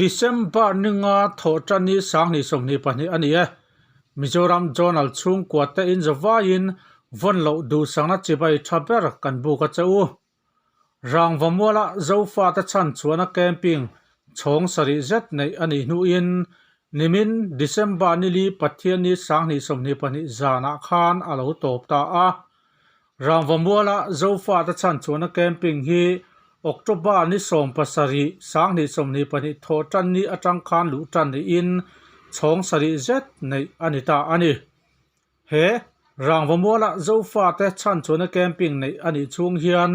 December ni nga thawhṭan ni 2022 a ni e. Mizoram Journal chhungkua te in zawaiin vawn loh duhsakna chibai tha ber kan buk a che u. Rangvamuala Zofate chhan chuana camping chhawng sarih zet neih a nih hnuin nimin December nili Pathianni 2022 zanah khan a lo tawp ta a. Rangvamuala Zofate chhan chuana camping hi October ni 17 2022 thawh tan ni atang khan luh tan niin chhawng sarih zet neih a ni ta a ni. He Rangvamuala Zofate chhan chuana camping neih a nih chhung hian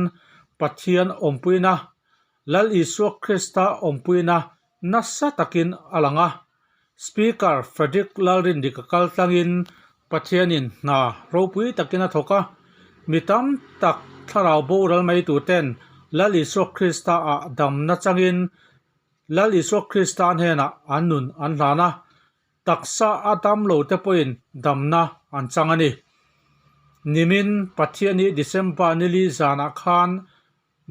Pathian awmpuina, Lal Isua Krista awmpuina nasa takin a lang a. Speaker Frederick Lalrindika kal tlangin Pathianin hna ropui takin a thawk a, mi tam tak thlarau boral mai turten Lal Isua Krista ah damna changin Lal Isua Krista hnenah an nun an hlan a. Taksa a dam lo te pawhin damna an chang a ni. Nimin Pathiani December nili zanah khan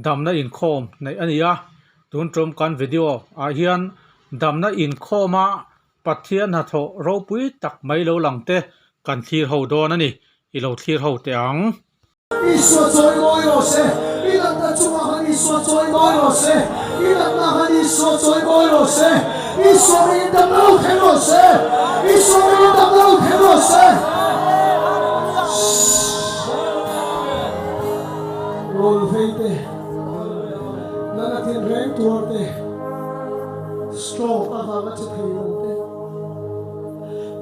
damna inkhawm neih a ni a, tun tum kan video ah hian damna inkhawma Pathian hnathawh ropui tak mai lo lang te kan thlir ho dawn a ni, i lo thlir ho teh ang. Isua chawi mawi rawh se, i natna chungah khan Isua chawi mawi rawh se, i natna khan Isua chawi mawi rawh se, Isua mingin damna lo thleng rawh se, Isua mingin damna lo thleng rawh se. Rawn vei te, natna tinreng tuar te, stroke avanga che thei lo te,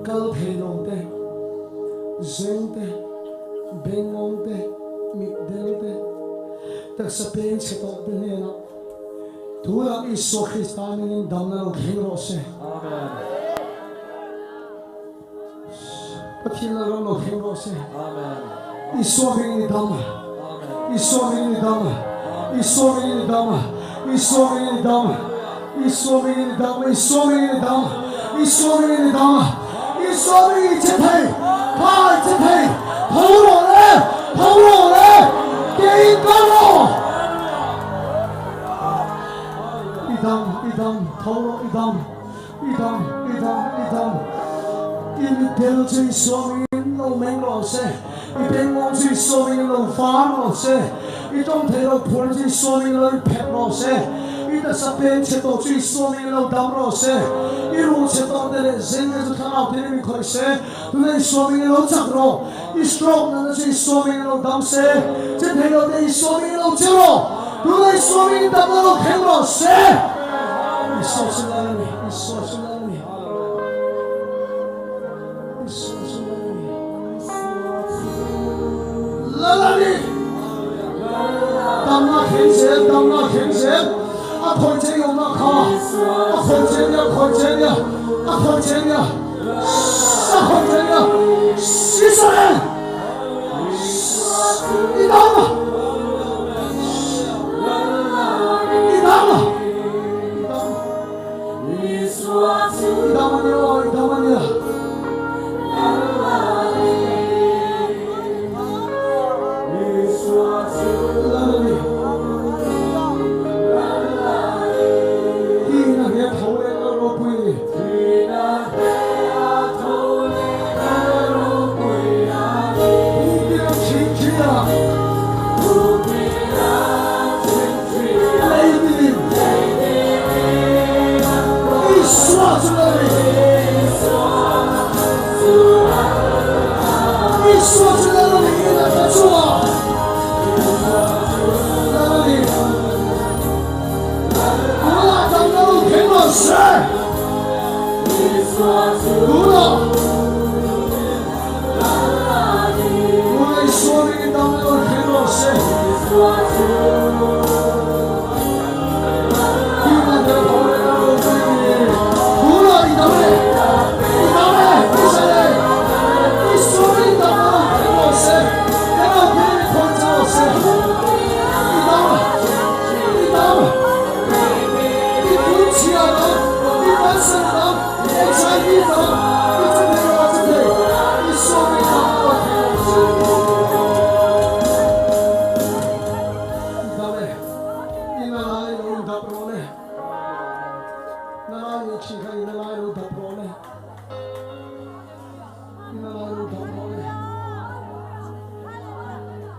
kal thei lo te, zeng te, Bengawng te, mitdel te, taksa peng chhe tawh te hnenah tunah Isua Krista ningin damna lo thleng rawh se. Amen. Pathian lalram lo thleng rawh se. Amen. Isua hmingin i dam. Amen. Isua hmingin i dam. Isua hmingin i dam. Isua hmingin i dam. Isua hmingin i dam. Isua hmingin i dam. Isua hmingin i dam. Isua hmingin i che thei. Kha i che thei. Tho rawh le! Tho rawh le! Ke in kal rawh! I dam, i dam, tho rawh, i dam, i dam, i dam, i dam. I mitdel chu Isua hmingin lo meng rawh se. I bengngawng chu Isua hmingin lo var rawh se. I tawng thei lo phur chu Isua hmingin lo inphelh rawh se. I taksa peng chhe tawh chu Isua hmingin lo dam rawh se. I ruh chhe tawh te leh zeng te chu thlarau te in khawih se. Tunah Isua hmingin lo chak rawh. I stroke natna chu Isua hmingin lo dam se. Che thei lo te Isua hmingin lo che rawh. Tunah Isua hmingin damna lo thleng rawh se. Isua chu Lal a ni. Isua chu Lal a ni. Isua chu Lal a ni. Lal a ni. Damna thleng zel, damna thleng zel. A khawih che i awmna kha. A khawih che nia, a khawih che nia, a khawih che nia. A khawih che nia. Israel! I dam a! I dam a! I dam. I dam a nia aw, i dam a nia. Lal a ni. Tiin a hne tho leh lal ropui a ni. Pu Tirang Chhingchhia. Lei Milim. Isua chu lal a ni. Isua chu lal a ni i natna chungah lal a ni. Tunah damna lo thleng rawh se. Tunah Tunah Isua ringin damna lo thleng rawh se. Na lai leh thin kha i na lai lo dap rawh le. I na lai lo dap rawh le.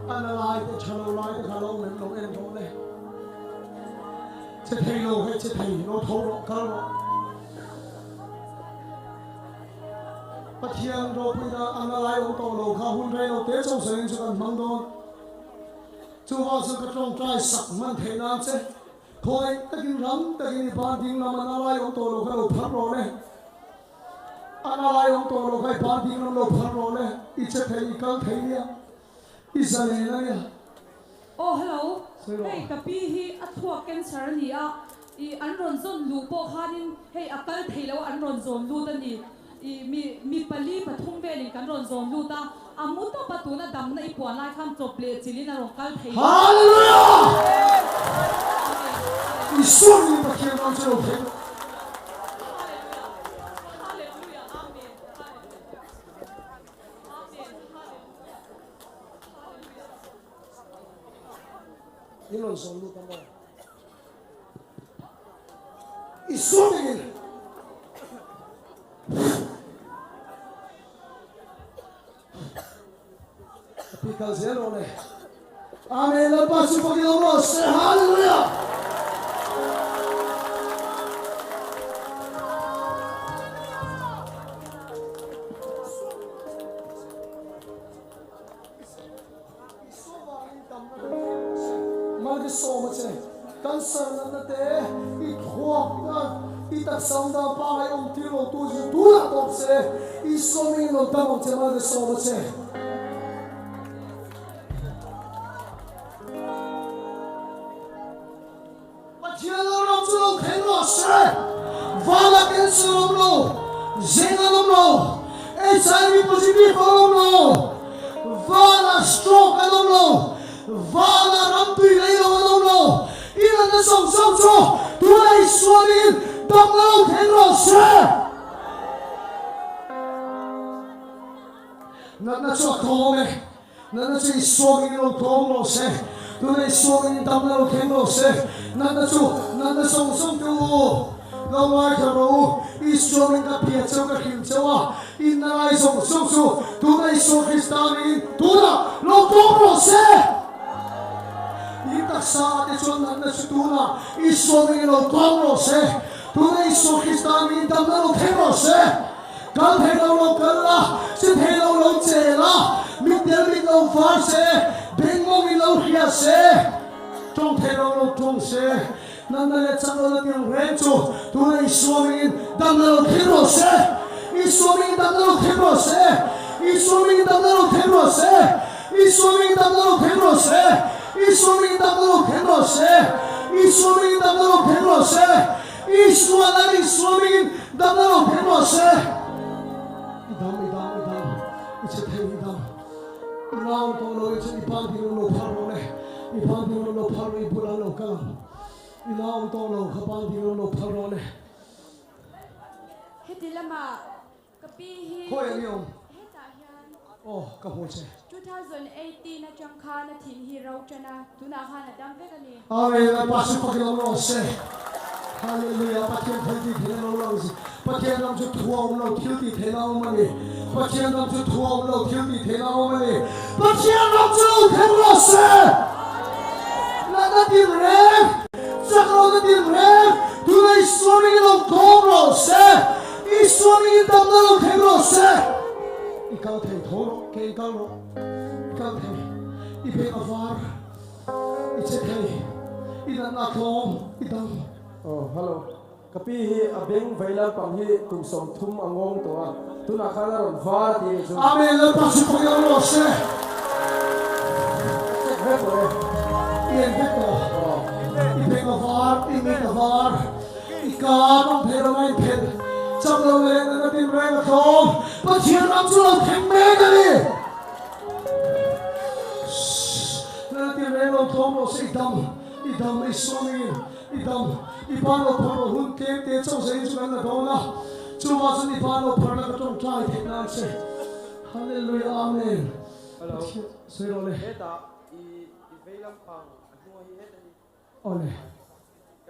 A na lai te tha lo lai te kha lo mem lo en rawh le. Che thei lo he che thei lo tho rawh kal rawh. Pathian ropuina a na lai awm tawh lo kha hun rei lo te chauhsain chu kan hmang dawn. Chuvang chuan ka tawngtai sak hman theih nan che khawi takin ram takin i ban ding lam a na lai awm tawh lo kha lo phar rawh le. A na lai awm tawh lo kha i ban ding lam lo phar rawh le. I che thei, i kal thei nia, i zalen a nia. Aw hello, hei ka pi hi a thluak cancer a ni a, i an rawn zawn luh pawh khanin hei a kal thei lo a an rawn zawn lut a ni. I mi mi pali pathum velin kan rawn zawn lut a, a mu tawp a tuna damna i puan lai khan chawp leh chilhin a rawn kal thei lo. Hallelujah! Isua min Pathian ram chu lo thei rawh. In rawn zawn lut a maw? Isua mingin a pi kal zel rawh le. Amen. Lalpa chu fakin awm rawh se. Hallelujah. Isua vangin damna kan thlen rawh se. Mal ka sawm a che. Cancer natna te i thluakna, i taksa awm dan pangai awm tir lo tu chu tunah tawp se. Isua mingin lo dam ang che mal ka sawm a che. Pathian lo ram chu lo thleng rawh se. Vala cancer awm lo, zeng an awm lo, HIV positive an awm lo, vala stroke an awm lo, vala ramtui lei lo an awm lo. I natna zawng zawng chu tuna i sualin damna lo thleng rawh se. Natna chu a tlawm e. Natna chu i suangin lo tlawm rawh se, tuna i suangin damna lo thleng rawh se. Natna chu natna zawng zawng te u, lo ngaithla rawh u, i suangin ka bia cheu ka hrilh cheu a, i na lai zawng zawng chu tuna Isua Krista angin tunah lo tlawm rawh se. I taksa ah te chuan natna chu tunah i suangin lo tlawm rawh se, tuna Isua Krista angin damna lo thleng rawh se. Kal thei lo lo kal la, che thei lo lo che la, mit tel mit lo var se, beng mawng in lo hria se, tawng thei lo lo tawng se, natna leh chak lo na tiang reng chu tuna Isua mingin damna lo thleng rawh se, Isua mingin damna lo thleng rawh se, Isua mingin damna lo thleng rawh se, Isua mingin damna lo thleng rawh se, Isua mingin damna lo thleng rawh se, Isua mingin damna lo thleng rawh se. Isua lal Isua mingin damna lo thleng rawh se. I dam, i dam, i dam, i che thei, i dam. I nau tawh lo, i che i ban ding lo phar rawh le. I ban ding lo phar rawh, i bulah lo kal ang. I nau tawh lo, ka ban ding lo phar rawh le. Heti lamah Ka pi hi Khawi ang i awm? Hetah hian. Aw, ka hmu che. 2018 atang khan a thin hi ro tan a, tunah khan a dam vek a ni. Amen, Lalpa chu fakin awm rawh se. Hallelujah, Pathian thil tih theihna lo lang zin. Pathian ram chu thu a awm lo, thil tih theihna a awm a ni. Pathian ram chu thu a awm lo, thil tih theihna a awm a ni. Pathian ram chu lo thleng rawh se. Natna din reng, chak lohna din reng, tunah Isua ringin lo tlawm rawh se. Isua mingin damna lo thleng rawh se. I kal thei tho rawh, ke i kal rawh, i kal thei, i beng a var, i che thei, i natna a tlawm, i dam. Aw hello, ka pi hi a beng vei lampang hi kum 30 a ngawng tawh a, tunah khan a rawn var a ti anih chu. Amen, Lalpa chu pawhin awm rawh se. A check vek tawh e. I en vek tawh, i beng a var, i mit a var. I ka ram thei lo ngain phelh chak lo leh nana din reng a tlawm Pathian ram chu lo thleng mek a ni. Nana din reng lo tlawm rawh se i dam i dam i suangin i dam i ban lo phar rawh hun tlem te chauh zein chu kan la dawn a chuvah chuan i ban lo phar la ka tawngtai theih nan che Hallelujah Amen Pathian sawi rawh le. Hetah i vei lampang a hnunga hi heta hi. Awle.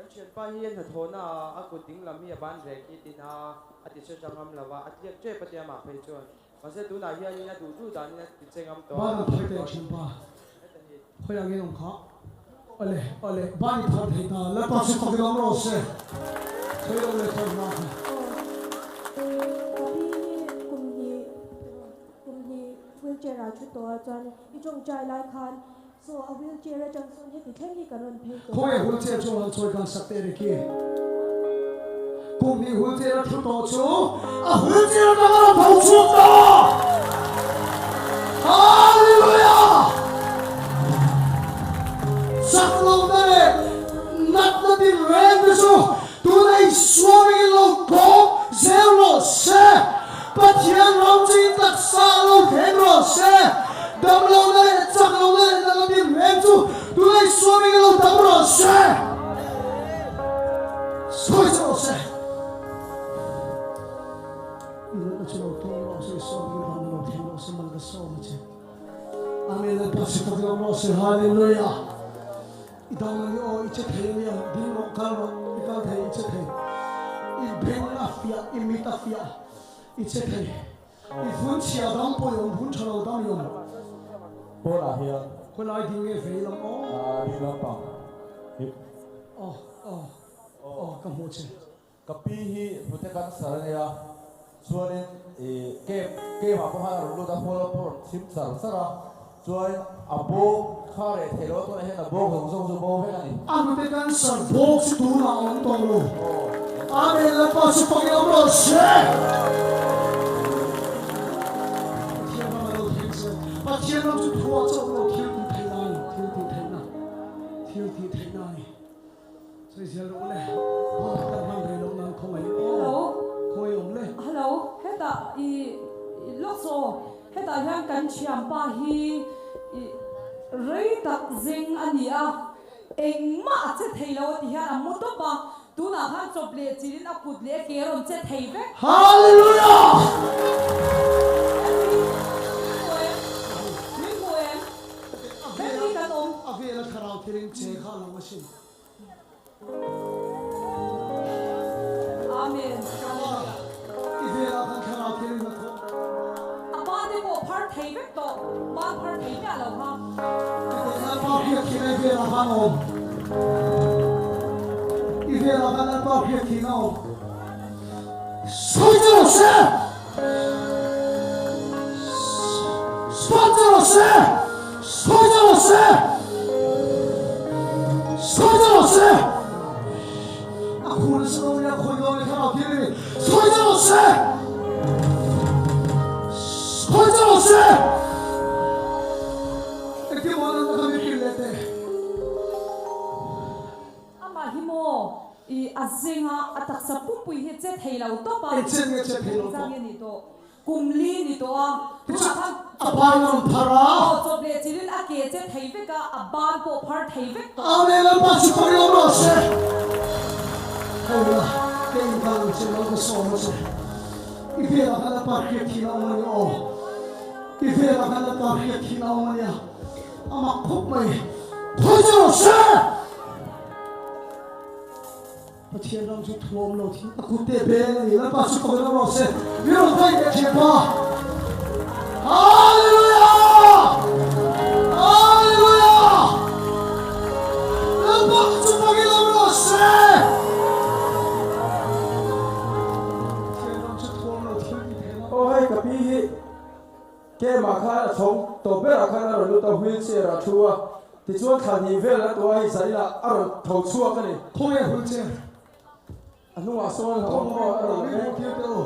Kan thianpa hi a hnathawhna ah a kut ding lam hi a ban rek hi tin a, a ti che tha ngam lo va, a tliak tep a tia mah phei chuan. Mahse tunah hianin a duh duh danin a ti che ngam tawh a. Ban an phar teh thianpa, khawi ang in awm kha? Awle, awle, ban i phar thei ta, Lalpa chu fak in awm rawh se. Sawi lo leh thar hma kha. Aw, ka pi hi kum hnih, kum hnih wheelchair ah thu tawh a chuan i tawngtai lai khan Saw a wheelchair atang sawn heti thleng hi ka rawn phei tawh. Khawnge wheelchair chu han chawi kan sak teh Ricky. Kum hnih wheelchair a thu tawh chu a wheelchair atang a rawn tho chhuak ta! Hallelujah! Chak lohna leh natna din reng te chu tuna Isuamin lo tawp zel rawh se. Pathian ram chu in taksa a lo thleng rawh se. Damlohna leh chaklohna leh natna din reng chu tunah Isua ming a lo dam rawh se. Sawi che rawh se. I natna chu lo tawng rawh se, Isua ming in ram a lo thleng rawh se, man ka sawm a che. Amen Lalpa si tak lo rawh se. Hallelujah. I dang a ni aw, i che thei a nia, ding rawh, kal rawh, i kal thei, i che thei. I beng a fiah, i mit a fiah, i che thei. I vun chhia dam pawh i awm, vun tha lo dam i awm. Pawnah hian. Khawilai ding nge vei lam aw? Ding lampang. Aw, aw, aw, ka hmuh che. Ka pi hi hnute cancer a nia, chuanin ih camp camp ah pawh khan a rawn lut a, hall pawh a rawn thim char char a, chuanin a bawk kha reh theih loh a tunah hian a bawk zawng zawng chu bo vek a ni. A hnute cancer bawk chu tunah a awm tawh lo. Amen Lalpa chu fak in awm rawh se. Pathian ram a lo thleng zel. Pathian ram chu thuah chauh lo thil tih theihna a ni, thil tih theihna, thil tih theihna a ni. Sawi zel rawh le, hun kan hman rei loh nan khawngaih aw. Hello. Khawngaih awm le. Hello, hetah i lawk saw aw, hetah hian kan thianpa hi i rei tak zeng a ni a, engmah a che thei lo a ti hian a mu tawp a, tunah khan chawp leh chilhin a kut leh a ke a rawn che thei vek. Hallelujah! Min hmu em? Min hmu em? Hemi kan awm. A vel a thlarau thilin che kha a lang asin. Amen. Hallelujah. I velah khan thlarau thilin a thawh. A pa te pawh phar thei vek tawh. Pa phar thei miah lo kha. Lalpa hriat thihna i velah khan a awm. I velah khan Lalpa hriat thihna a awm. Sawi che rawh se! Sawi che rawh se! Sawi che rawh se! Sawi che rawh se! A khur nasa dawn nia, khawi dawn nia, thlarau thil ni. Sawi che rawh se! Sawi che rawh se! Engtin maw an an min hrilh leh teh? Amah hi maw i a zinga a taksa pumpui hi che thei lo tawp a. Eng chen nge che thei lo tawp? Nge ni tawh? Kum li ni tawh a. Tunah khan A ban a rawn phar a. Aw, chawp leh chilin a ke che thei vek a, a ban pawh phar thei vek tawh. Amen Lalpa chu fak i awm rawh se. Ho la, ke in kal ang che, lo ka sawm a che. I velah khan Lalpa hriat thin a awm a ni aw. I velah khan Lalpa hriat thin a awm a nia. A mak khawp mai. Khawi che rawh se! Pathian ram chu thuam lo thil a kut te beng a ni. Lalpa chu fak in awm rawh se. Mi rawn vaih leh thianpa. Hallelujah! Hallelujah! Lalpa chu fak in awm rawh se. Pathian ram chu thuam lo thil ti thei lo. Aw hei ka pi hi Kemah khan a chhawng tawp berah khan a rawn lut a, wheel chair ah a thu a, tichuan thla hnih vel a tuah hi zainah a rawn tho chhuak a ni. Khawnge wheel chair? A hnungah sawn a awm maw? A rawn Min hmuh tir teh u.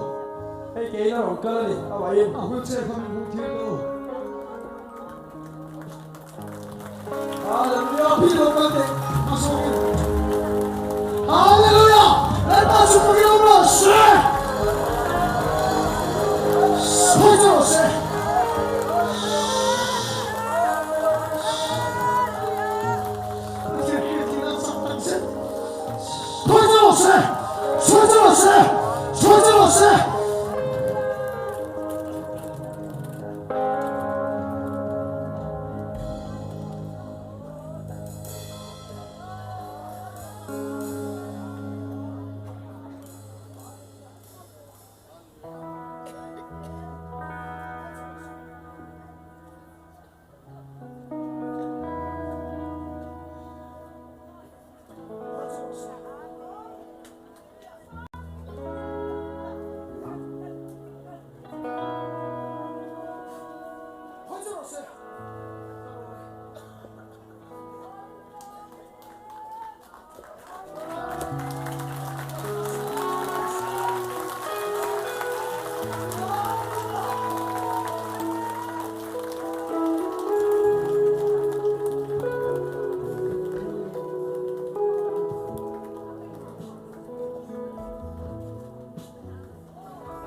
Hei keiin a rawn kal a ni, a vahin. A wheel chair kha min hmuh tir teh u. Hallelujah! Pi lo kal teh, a zawngin. Hallelujah! Lalpa chu pakin awm rawh se! Sawi che rawh se! Pathian hriatthihna a chak tak zet. Sawi che rawh se! Sawi che rawh se! Sawi che rawh se!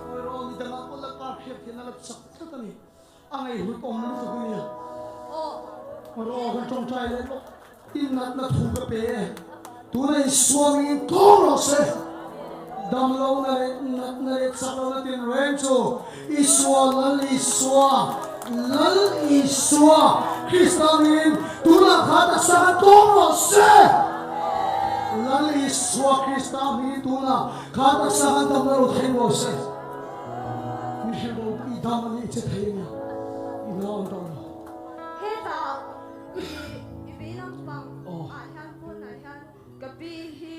Awi rawh midangah pawh Lalpa hriat hian a la chak tlat a ni. A ngaihhlut awm lutuk a nia. Rawh kan tawngtai leh lawk. I natna thu ka pe e. Tuna i suangin tlawm rawh se. Damlohna leh natna leh chaklohna tinreng chu Isua Lal Isua, Lal Isua Krista angin tunah kha taksa kha tlawm rawh se. Lal Isua Krista angin tunah kha taksa kha damna lo thleng rawh se. Min hrilh rawh i dam a nih che thei ania i nau an tawh lo. Hetah i vei lampang ah hian pawnah hian ka pi hi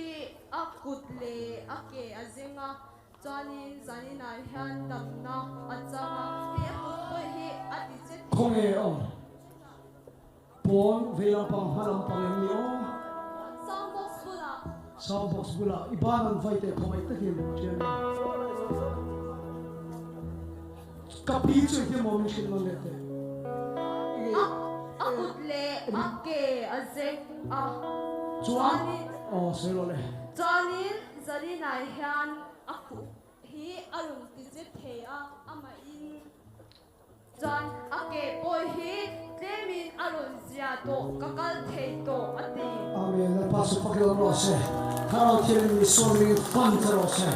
a kut leh a ke a zeng a, chuanin zaninah hian damna a chang a, hei a kut pawh hi a ti che thei. Khawnge awm? Pawn vei lampang hma lampang em ni aw? Sound box bulah. Sound box bulah i ban an vai teh khawngaih takin ṭhian ni. Ka pi chu engtin maw min hrilh nawn leh teh? A kut leh a ke a zeng a. Chuan aw sawi rawh le. Chuanin Zarinah hian a kut hi a rawn ti che thei a, amahin. Chuan a ke pawh hi tlemin a rawn zia tawh, ka kal thei tawh a ti. Amen, Lalpa chu fak ilo rawh se, Thlarau Thianghlim i sawmin fan che rawh se,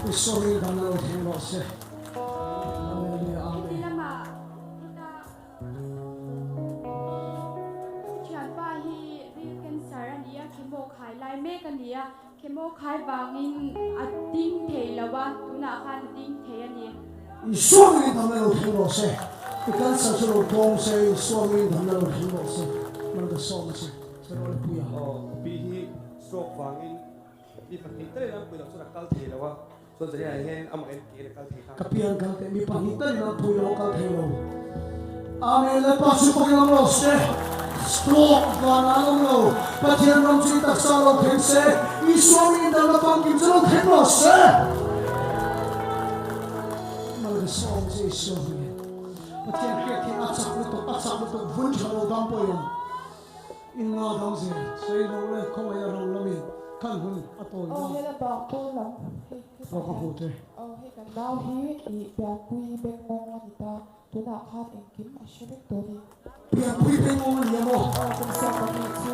i sawmin damna lo thleng rawh se. Hallelujah, Amen. Heti lamah heta ka thianpa hi ril cancer a ni a, chemo khai lai mek a ni a, Chemo khai vangin a ding thei lo a, tunah khan a ding thei a ni. Isua ngei damna lo thleng rawh se, i cancer chu lo tlawm se, Isua ngei damna lo thleng rawh se, man ka sawm a che, che rawh le puia. Aw pi hi stroke vangin mi pahnih talin an pui loh chuan a kal thei lo a, chuan zaniah hian amah en ke in a kal thei ta. Ka pian kal teh mi pahnih talin an pui loh a kal thei lo. Amen Lalpa chu pakin awm lo se, stroke van ah an awm lo, Pathian ram chu i taksa lo thleng se, Isua mi indalna famkim chu lo thleng rawh se. Mal ka sawm che Isua hmingin. Pathian hriat hi a chak lutuk, a chak lutuk, vun tha lo dam pawh i awm. In nga dang zel, sawi lo le khawngaih a rang lamin khan hun a tawi Aw na. hela bang pawn lam hei Aw ka hmu te. Aw hei kan nau hi i pianpui bengngawng a ni ta. Tunah khan engkim a hre vek tawh a ni. Pianpui bengngawng a ni a maw? Aw kum 12 chu.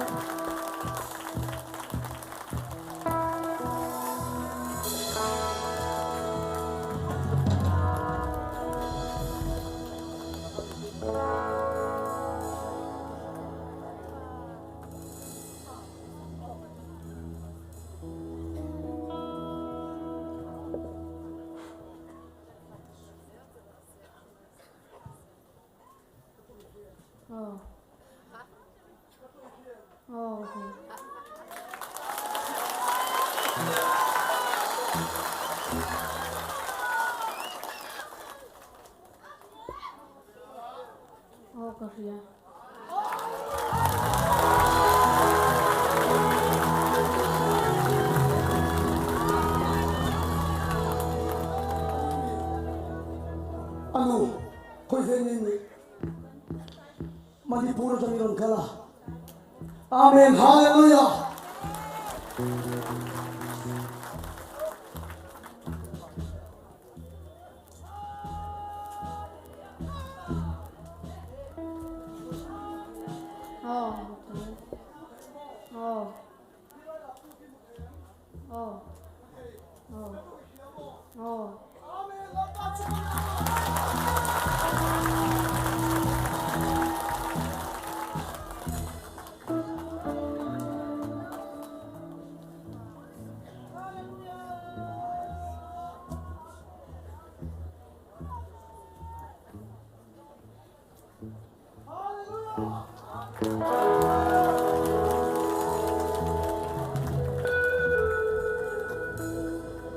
A nu, khawi ve nge ni? Manipur atang i rawn kal a. Amen, Hallelujah!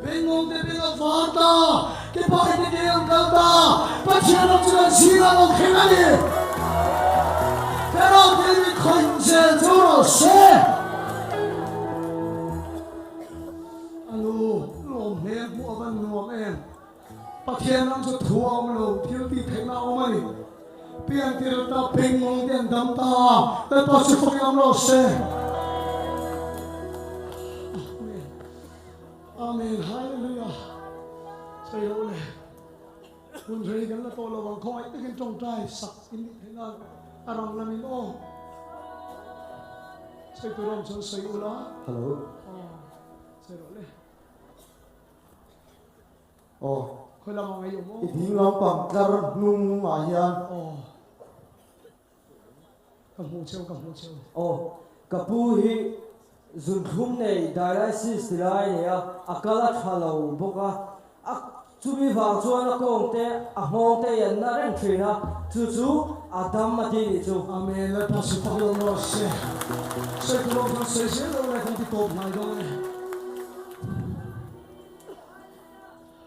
Bengawng te beng a var ta, ke pai te ke an kal ta, Pathian ram chu kan zingah lo thleng a ni. Thlarau Thianghlim khawih zel chu rawh se. A nu lawm hmel hmuh a van nuam em. Pathian ram chu thu a awm lo, thil tih theihna a awm a ni. Pian tir ta bengngawng te an dam ta a, Lalpa chu fawk i awm rawh se. Amen. Amen. Hallelujah. Sawi loh le. Hun rei kan la tawh lo ang, khawngaih takin tawngtai sak in nih theih nan a rang lamin aw. Sawi tur awm chuan sawi ula. Hello. Aw, sawi rawh le. Aw. Khawi lamah ngai awm aw. I ding lampang tlar hnung ah hian. Aw. Ka hmuh cheu, ka hmuh cheu. Aw, ka pu hi zunthlum nei dialysis ti lai a nei a, a kal a tha lo bawk a, a chumi vang chuan a kawng te a nghawng te i an na reng thin a, chu chu a dam a ti nih chu. Amen, Lalpa chu fak lo rawh se. Sawi tur awm chuan sawi zel lo le, kan ti tawp hnai dawn e.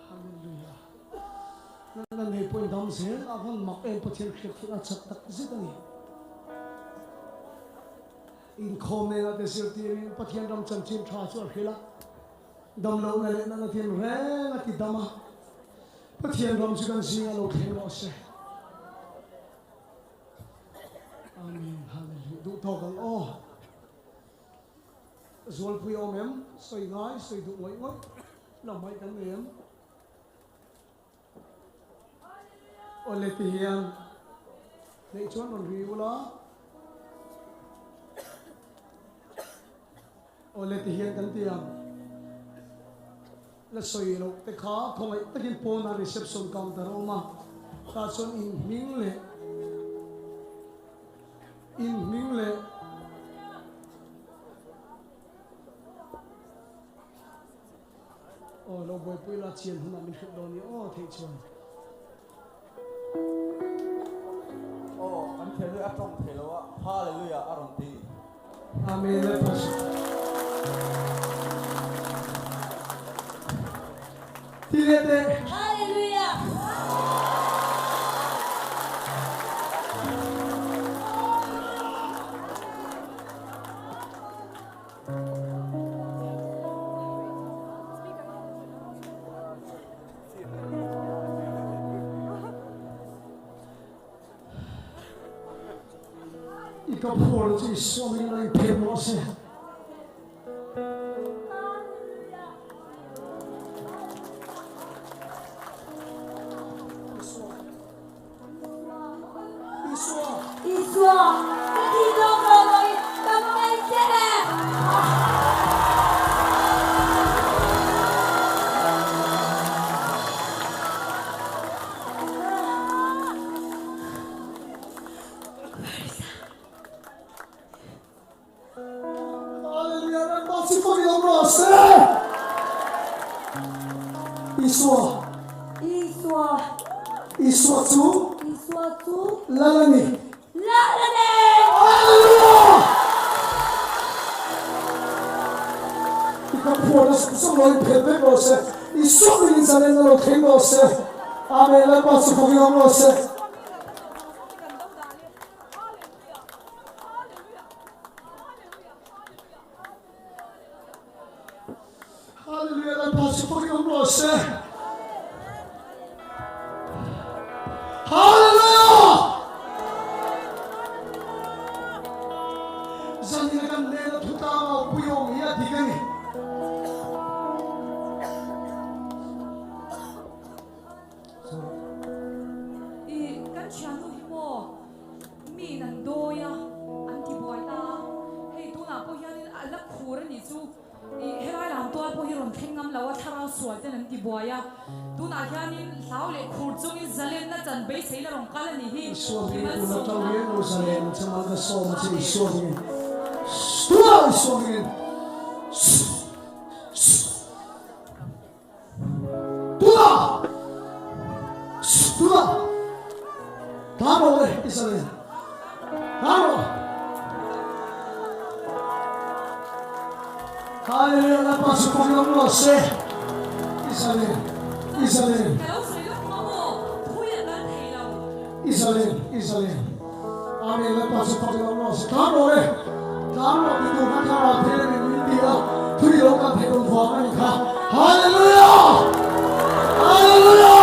Hallelujah. Natna nei pawhin dam zel a van mak em Pathian hriat theih a chak tak zet a ni. Inkhawm nena te zirtirin Pathian ram chanchin tha chu a hrilh a, damlohna leh natna tin reng a ti dam a, Pathian ram chu kan zingah lo thleng rawh se. Amen. Hallelujah. Duh tawk ang aw. Zualpui awm em? Sawi ngai, sawi duh ngawih ngawih lam mai kan nei em? Awle ti hian neih chuan rawn ri ula. Awle ti hian kan ti ang. La sawi loh te kha khawngaih takin pawnah reception counter a awm a, tah chuan in hming leh in hming leh Aw lo buaipui la chian hunah min hrilh dawn i aw theih chuan. Aw kan thianui a tawng thei lo a Hallelujah a rawn ti. Amen Lalpa chu. Ti leh teh. Hallelujah. I ka phur chu i suam in lo in phem rawh se. Isua. Isua, ka thi zawk lo mai, ka hmangaih che e. Hallelujah, Lalpa chu fak i awm rawh se. Isua. Isua. Isua chu. Isua chu. Lal a ni. Lal a ni. Hallelujah. I ka phuan a sum lo in phet vek rawh se. Isua min zalen na lo thleng rawh se. Amen, Lalpa chu fak i awm rawh se. Hallelujah Lalpa chu fak i awm rawh se. Hallelujah! Zanina kan hnena thu tlang au pui awm hi a dik a ni. I kan thiannu hi maw Miin an dawi a, an ti buai ta a, hei tunah pawh hianin a la khur a nih chu, ih helai lam tual pawh hi rawn thleng ngam lo a, thlarau sual ten an ti buai a, tunah hianin hlau leh khur chungin zalenna chan beiseina rawn kal a nih hi, Isua i hming tuna malsawm tang na. hian lo zalen ang che mal ka sawm a che Amen. Isua hmingin tunah Isua hmingin. Tuna! Tuna! Tlan rawh le, Israel. Tlan rawh. Hallelujah, Lalpa chu fak lam rawh se. Israel, Israel. Ka lo sawi lawk maw maw, thui a kal thei lo. Israel, Israel. Amen, Lalpa chu fak lam rawh se. Tlan rawh le, tlan rawh ti tur khan thlarau thil a ni min ti a, thui lo kal theih awm vang a ni kha. Hallelujah! Hallelujah!